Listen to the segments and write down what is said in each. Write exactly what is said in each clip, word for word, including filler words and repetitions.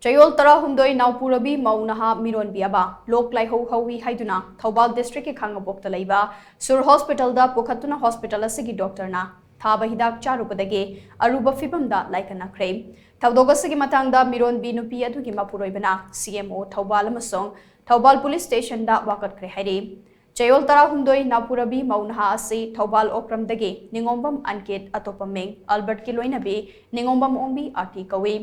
ꯆꯌꯣꯜ ꯇꯔꯥꯍꯨꯝꯗꯣꯏ ꯅꯥꯎꯄꯨꯔꯕꯤ ꯃꯧ ꯅꯍꯥ ꯃꯤꯔꯣꯟꯕꯤ ꯑꯃ ꯂꯣꯛ ꯂꯥꯏꯍꯧ ꯍꯧꯏ ꯍꯥꯏꯗꯨꯅ ꯊꯧꯕꯥꯜ ꯗꯤꯁꯇ꯭ꯔꯤꯛꯀꯤ ꯈꯥꯉꯕꯣꯛꯇ ꯂꯩꯕ ꯁꯨꯔ ꯍꯣꯁꯄꯤꯇꯥꯜꯗ ꯄꯨꯈꯠꯇꯨꯅ ꯍꯣꯁꯄꯤꯇꯥꯜ ꯑꯁꯤꯒꯤ ꯗꯣꯛꯇꯔꯅ ꯊꯥꯕ ꯍꯤꯗꯥꯛ ꯆꯥꯔꯨꯕꯗꯒꯤ ꯑꯔꯨꯕ ꯐꯤꯕꯝꯗ ꯂꯥꯏꯀꯠꯅꯈ꯭ꯔꯦ꯫ ꯊꯧꯗꯣꯛ ꯑꯁꯤꯒꯤ ꯃꯇꯥꯡꯗ ꯃꯤꯔꯣꯟꯕꯤ ꯅꯨꯄꯤ ꯑꯗꯨꯒꯤ ꯃꯄꯨꯔꯣꯏꯕꯅ ꯁꯤ ꯑꯦꯝ ꯑꯣ ꯊꯧꯕꯥꯜ ꯑꯃꯁꯨꯡ ꯊꯧꯕꯥꯜ ꯄꯨꯂꯤꯁ ꯁ꯭ꯇꯦꯁꯟꯗ ꯋꯥꯀꯠꯈ꯭ꯔꯦ ꯍꯥꯏꯔꯤ꯫ ꯆꯌꯣꯜ ꯇꯔꯥꯍꯨꯝꯗꯣꯏ ꯅꯥꯎꯄꯨꯔꯕꯤ ꯃꯧ ꯅꯍꯥ ꯑꯁꯤ ꯊꯧꯕꯥꯜ ꯑꯣꯀ꯭ꯔꯝꯗꯒꯤ ꯅꯤꯉꯣꯝꯕꯝ ꯑꯟꯀꯤꯠ, ꯑꯇꯣꯞꯄ ꯃꯤꯡ ꯑꯜꯕꯔꯠꯀꯤ ꯂꯣꯏꯅꯕꯤ ꯅꯤꯉꯣꯝꯕꯝ ꯑꯣꯡꯕꯤ ꯑꯥꯔꯇꯤ ꯀꯧꯏ꯫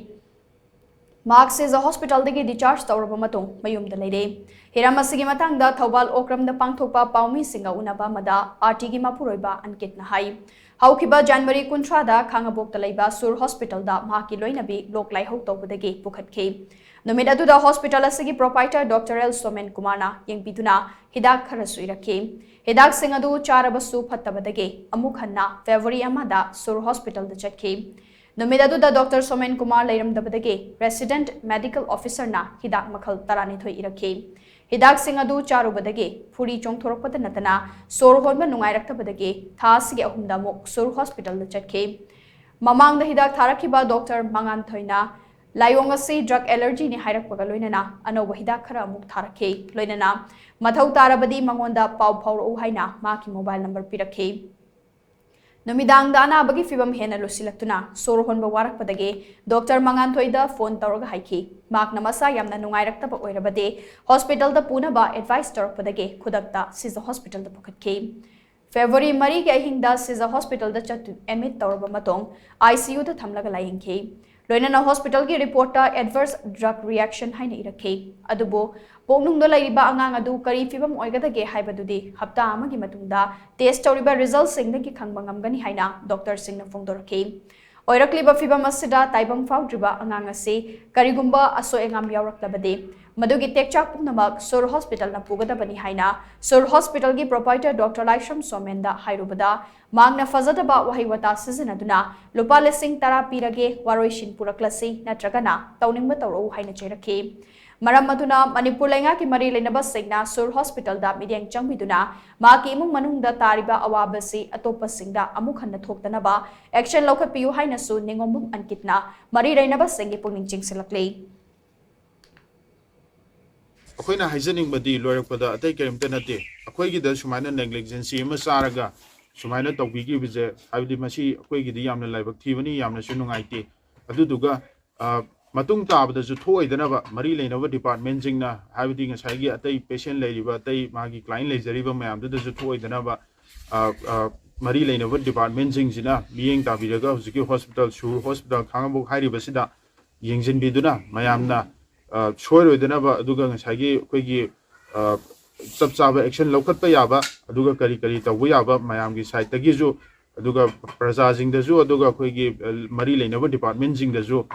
ꯃꯍꯥꯛ ꯁꯤꯖ ꯍꯣꯁꯄꯤꯇꯥꯜꯗꯒꯤ ꯗꯤꯆꯥꯔꯖ ꯇꯧꯔꯕ ꯃꯇꯨꯡ ꯃꯌꯨꯝꯗ ꯂꯩꯔꯦ꯫ ꯍꯤꯔꯝ ꯑꯁꯤꯒꯤ ꯃꯇꯥꯡꯗ ꯊꯧꯕꯥꯜ ꯑꯣꯀ꯭ꯔꯝꯗ ꯄꯥꯡꯊꯣꯛꯄ ꯄꯥꯎꯃꯤꯁꯤꯡꯒ ꯎꯅꯕ ꯑꯃꯗ ꯑꯥꯔꯇꯤꯒꯤ ꯃꯄꯨꯔꯣꯏꯕ ꯑꯟꯀꯤꯠꯅ ꯍꯥꯏ, ꯍꯧꯈꯤꯕ ꯖꯅꯋꯥꯔꯤ ꯀꯨꯟꯊ꯭ꯔꯥꯗ ꯈꯥꯉꯕꯣꯛꯇ ꯂꯩꯕ ꯁꯨꯔ ꯍꯣꯁꯄꯤꯇꯥꯜꯗ ꯃꯍꯥꯛꯀꯤ ꯂꯣꯏꯅꯕꯤ ꯂꯣꯛ ꯂꯥꯏꯍꯧ ꯇꯧꯕꯗꯒꯤ ꯄꯨꯈꯠꯈꯤ꯫ ꯅꯨꯃꯤꯠ ꯑꯗꯨꯗ ꯍꯣꯁꯄꯤꯇꯥꯜ ꯑꯁꯤꯒꯤ ꯄ꯭ꯔꯣꯄꯥꯏꯇꯔ ꯗꯣꯛꯇꯔ ꯑꯦꯜ ꯁꯣꯃꯦꯟ ꯀꯨꯃꯥꯔꯅ ꯌꯦꯡꯕꯤꯗꯨꯅ ꯍꯤꯗꯥꯛ ꯈꯔꯁꯨ ꯏꯔꯛꯈꯤ꯫ ꯍꯤꯗꯥꯛꯁꯤꯡ ꯑꯗꯨ ꯆꯥꯔꯕꯁꯨ ꯐꯠꯇꯕꯗꯒꯤ ꯑꯃꯨꯛ ꯍꯟꯅ ꯐꯦꯕ꯭ꯔꯨꯋꯥꯔꯤ ꯑꯃꯗ ꯁꯨꯔ ꯍꯣꯁꯄꯤꯇꯥꯜꯗ ꯆꯠꯈꯤ꯫ ꯅꯨꯃꯤꯠ ꯑꯗꯨꯗ ꯗꯣꯛꯇꯔ ꯁꯣꯃꯦꯟ ꯀꯨꯃꯥꯔ ꯂꯩꯔꯝꯗꯕꯗꯒꯤ ꯔꯦꯁꯤꯗꯦꯟꯠ ꯃꯦꯗꯤꯀꯦꯜ ꯑꯣꯐꯤꯁꯔꯅ ꯍꯤꯗꯥꯛ ꯃꯈꯜ ꯇꯔꯥꯅꯤꯊꯣꯏ ꯏꯔꯛꯈꯤ꯫ ꯍꯤꯗꯥꯛꯁꯤꯡ ꯑꯗꯨ ꯆꯥꯔꯨꯕꯗꯒꯤ ꯐꯨꯔꯤ ꯆꯣꯡꯊꯣꯔꯛꯄꯗ ꯅꯠꯇꯅ ꯁꯣꯔ ꯍꯣꯟꯕ ꯅꯨꯡꯉꯥꯏꯔꯛꯇꯕꯗꯒꯤ ꯊꯥ ꯑꯁꯤꯒꯤ ꯑꯍꯨꯝꯗ ꯑꯃꯨꯛ ꯁꯨꯔ ꯍꯣꯁꯄꯤꯇꯥꯜꯗ ꯆꯠꯈꯤ꯫ ꯃꯃꯥꯡꯗ ꯍꯤꯗꯥꯛ ꯊꯥꯔꯛꯈꯤꯕ ꯗꯣꯛꯇꯔ ꯃꯉꯥꯟꯊꯣꯏꯅ ꯂꯥꯏꯑꯣꯡ ꯑꯁꯤ ꯗ꯭ꯔꯒ ꯑꯦꯂꯔꯖꯤꯅꯤ ꯍꯥꯏꯔꯛꯄꯒ ꯂꯣꯏꯅꯅ ꯑꯅꯧꯕ ꯍꯤꯗꯥꯛ ꯈꯔ ꯑꯃꯨꯛ ꯊꯥꯔꯛꯈꯤ꯫ ꯂꯣꯏꯅꯅ ꯃꯊꯧ ꯇꯥꯔꯕꯗꯤ ꯃꯉꯣꯟꯗ ꯄꯥꯎ ꯐꯥꯎꯔꯛꯎ ꯍꯥꯏꯅ ꯃꯍꯥꯛꯀꯤ ꯃꯣꯕꯥꯏꯜ ꯅꯝꯕꯔ ꯄꯤꯔꯛꯈꯤ꯫ ꯅꯨꯃꯤꯗꯥꯡꯗ ꯑꯅꯥꯕꯒꯤ ꯐꯤꯕꯝ ꯍꯦꯟꯅ ꯂꯨꯁꯤꯜꯂꯛꯇꯨꯅ ꯁꯣꯔ ꯍꯣꯟꯕ ꯋꯥꯔꯛꯄꯗꯒꯤ ꯗꯣꯛꯇꯔ ꯃꯉꯥꯟꯊꯣꯏꯗ ꯐꯣꯟ ꯇꯧꯔꯒ ꯍꯥꯏꯈꯤ꯫ ꯃꯍꯥꯛꯅ ꯃꯁꯥ ꯌꯥꯝꯅ ꯅꯨꯡꯉꯥꯏꯔꯛꯇꯕ ꯑꯣꯏꯔꯕꯗꯤ ꯍꯣꯁꯄꯤꯇꯥꯜꯗ ꯄꯨꯅꯕ ꯑꯦꯗꯚꯥꯏꯁ ꯇꯧꯔꯛꯄꯗꯒꯤ ꯈꯨꯗꯛꯇ ꯁꯤꯖ ꯍꯣꯁꯄꯤꯇꯥꯜꯗ ꯄꯨꯈꯠꯈꯤ꯫ ꯐꯦꯕ꯭ꯔꯨꯋꯥꯔꯤ ꯃꯔꯤꯒꯤ ꯑꯍꯤꯡꯗ ꯁꯤꯖ ꯍꯣꯁꯄꯤꯇꯥꯜꯗ ꯆꯠꯇꯨ ꯑꯦꯗꯃꯤꯠ ꯇꯧꯔꯕ ꯃꯇꯨꯡ ꯑꯥꯏ ꯁꯤ ꯌꯨꯗ ꯊꯝꯂꯒ ꯂꯥꯌꯦꯡꯈꯤ꯫ ꯂꯣꯏꯅꯅ ꯍꯣꯁꯄꯤꯇꯥꯜꯒꯤ ꯔꯤꯄꯣꯔꯠꯇ ꯑꯦꯗꯚꯔꯁ ꯗ꯭ꯔꯒ ꯔꯤꯌꯦꯛꯁꯟ ꯍꯥꯏꯅ ꯏꯔꯛꯈꯤ꯫ ꯑꯗꯨꯕꯨ ꯄꯨꯛꯅꯨꯡꯗ ꯂꯩꯔꯤꯕ ꯑꯉꯥꯡ ꯑꯗꯨ ꯀꯔꯤ ꯐꯤꯕꯝ ꯑꯣꯏꯒꯗꯒꯦ ꯍꯥꯏꯕꯗꯨꯗꯤ ꯍꯞꯇꯥ ꯑꯃꯒꯤ ꯃꯇꯨꯡꯗ ꯇꯦꯁ ꯇꯧꯔꯤꯕ ꯔꯤꯖꯜꯠꯁꯤꯡꯗꯒꯤ ꯈꯪꯕ ꯉꯝꯒꯅꯤ ꯍꯥꯏꯅ ꯗꯣꯛꯇꯔꯁꯤꯡꯅ ꯐꯣꯡꯗꯣꯔꯛꯈꯤ꯫ ꯑꯣꯏꯔꯛꯂꯤꯕ ꯐꯤꯕꯝ ꯑꯁꯤꯗ ꯇꯥꯏꯕꯪ ꯐꯥꯎꯗ꯭ꯔꯤꯕ ꯑꯉꯥꯡ ꯑꯁꯤ ꯀꯔꯤꯒꯨꯝꯕ ꯑꯁꯣꯏ ꯑꯉꯥꯝ ꯌꯥꯎꯔꯛꯂꯕꯗꯤ ꯃꯗꯨꯒꯤ ꯇꯦꯛꯆꯥꯛ ꯄꯨꯝꯅꯃꯛ ꯁꯨꯔ ꯍꯣꯁꯄꯤꯇꯥꯜꯅ ꯄꯨꯒꯗꯕꯅꯤ ꯍꯥꯏꯅ ꯁꯨꯔ ꯍꯣꯁꯄꯤꯇꯥꯜꯒꯤ ꯄ꯭ꯔꯣꯄꯥꯏꯇꯔ ꯗꯣꯛꯇꯔ ꯂꯥꯏꯁ꯭ꯔꯝ ꯁꯣꯃꯦꯟꯗ ꯍꯥꯏꯔꯨꯕꯗ ꯃꯍꯥꯛꯅ ꯐꯖꯗꯕ ꯋꯥꯍꯩ ꯋꯥꯇꯥ ꯁꯤꯖꯤꯟꯅꯗꯨꯅ ꯂꯨꯄꯥ ꯂꯤꯁꯤꯡ ꯇꯔꯥ ꯄꯤꯔꯒꯦ, ꯋꯥꯔꯣꯏꯁꯤꯟ ꯄꯨꯔꯛꯂꯁꯤ ꯅꯠꯇ꯭ꯔꯒꯅ ꯇꯧꯅꯤꯡꯕ ꯇꯧꯔꯛꯎ ꯍꯥꯏꯅ ꯆꯩꯔꯛꯈꯤ꯫ ꯃꯔꯝ ꯑꯗꯨꯅ ꯃꯅꯤꯄꯨꯔ ꯂꯩꯉꯥꯛꯀꯤ ꯃꯔꯤ ꯂꯩꯅꯕꯁꯤꯡꯅ ꯁꯨꯔ ꯍꯣꯁꯄꯤꯇꯥꯜꯗ ꯃꯤꯠꯌꯦꯡ ꯆꯪꯕꯤꯗꯨꯅ ꯃꯍꯥꯛꯀꯤ ꯏꯃꯨꯡ ꯃꯅꯨꯡꯗ ꯇꯥꯔꯤꯕ ꯑꯋꯥꯕꯁꯤ ꯑꯇꯣꯞꯄꯁꯤꯡꯗ ꯑꯃꯨꯛ ꯍꯟꯅ ꯊꯣꯛꯇꯅꯕ ꯑꯦꯛꯁꯟ ꯂꯧꯈꯠꯄꯤꯌꯨ ꯍꯥꯏꯅꯁꯨ ꯅꯤꯉꯣꯝꯕꯝ ꯑꯟꯀꯤꯠꯅ ꯃꯔꯤ ꯂꯩꯅꯕꯁꯤꯡꯒꯤ ꯄꯨꯛꯅꯤꯡ ꯆꯤꯡꯁꯤꯜꯂꯛꯂꯤ꯫ ꯑꯩꯈꯣꯏꯅ ꯍꯥꯏꯖꯅꯤꯡꯕꯗꯤ ꯂꯣꯏꯔꯛꯄꯗ ꯑꯇꯩ ꯀꯔꯤꯝꯇ ꯅꯠꯇꯦ, ꯑꯩꯈꯣꯏꯒꯤꯗ ꯁꯨꯃꯥꯏꯅ ꯅꯦꯒ꯭ꯂꯤꯖꯦꯟꯁꯤ ꯑꯃ ꯆꯥꯔꯒ ꯁꯨꯃꯥꯏꯅ ꯇꯧꯕꯤꯈꯤꯕꯁꯦ, ꯍꯥꯏꯕꯗꯤ ꯃꯁꯤ ꯑꯩꯈꯣꯏꯒꯤꯗꯤ ꯌꯥꯝꯅ ꯂꯥꯏꯕꯛ ꯊꯤꯕꯅꯤ, ꯌꯥꯝꯅꯁꯨ ꯅꯨꯡꯉꯥꯏꯇꯦ꯫ ꯑꯗꯨꯗꯨꯒ ꯃꯇꯨꯡ ꯇꯥꯕꯗꯁꯨ ꯊꯣꯛꯑꯣꯏꯗꯅꯕ ꯃꯔꯤ ꯂꯩꯅꯕ ꯗꯤꯄꯥꯔꯠꯃꯦꯟꯁꯤꯡꯅ, ꯍꯥꯏꯕꯗꯤ ꯉꯁꯥꯏꯒꯤ ꯑꯇꯩ ꯄꯦꯁꯦꯟ ꯂꯩꯔꯤꯕ, ꯑꯇꯩ ꯃꯥꯒꯤ ꯀ꯭ꯂꯥꯏꯟ ꯂꯩꯖꯔꯤꯕ ꯃꯌꯥꯝꯗꯨꯗꯁꯨ ꯊꯣꯛꯑꯣꯏꯗꯅꯕ ꯃꯔꯤ ꯂꯩꯅꯕ ꯗꯤꯄꯥꯔꯠꯃꯦꯟꯁꯤꯡꯁꯤꯅ ꯃꯤꯠꯌꯦꯡ ꯇꯥꯕꯤꯔꯒ ꯍꯧꯖꯤꯛꯀꯤ ꯍꯣꯁꯄꯤꯇꯥꯜ, ꯁꯨꯔ ꯍꯣꯁꯄꯤꯇꯥꯜ ꯈꯥꯉꯕꯣꯛ ꯍꯥꯏꯔꯤꯕꯁꯤꯗ ꯌꯦꯡꯁꯤꯟꯕꯤꯗꯨꯅ ꯃꯌꯥꯝꯅ ꯁꯣꯏꯔꯣꯏꯗꯅꯕ, ꯑꯗꯨꯒ ꯉꯁꯥꯏꯒꯤ ꯑꯩꯈꯣꯏꯒꯤ ꯆꯞ ꯆꯥꯕ ꯑꯦꯛꯁꯟ ꯂꯧꯈꯠꯄ ꯌꯥꯕ, ꯑꯗꯨꯒ ꯀꯔꯤ ꯀꯔꯤ ꯇꯧꯕ ꯌꯥꯕ ꯃꯌꯥꯝꯒꯤ ꯁꯥꯏꯠꯇꯒꯤꯁꯨ, ꯑꯗꯨꯒ ꯄ꯭ꯔꯖꯥꯁꯤꯡꯗꯁꯨ, ꯑꯗꯨꯒ ꯑꯩꯈꯣꯏꯒꯤ ꯃꯔꯤ ꯂꯩꯅꯕ ꯗꯤꯄꯥꯔꯠꯃꯦꯟꯁꯤꯡꯗꯁꯨ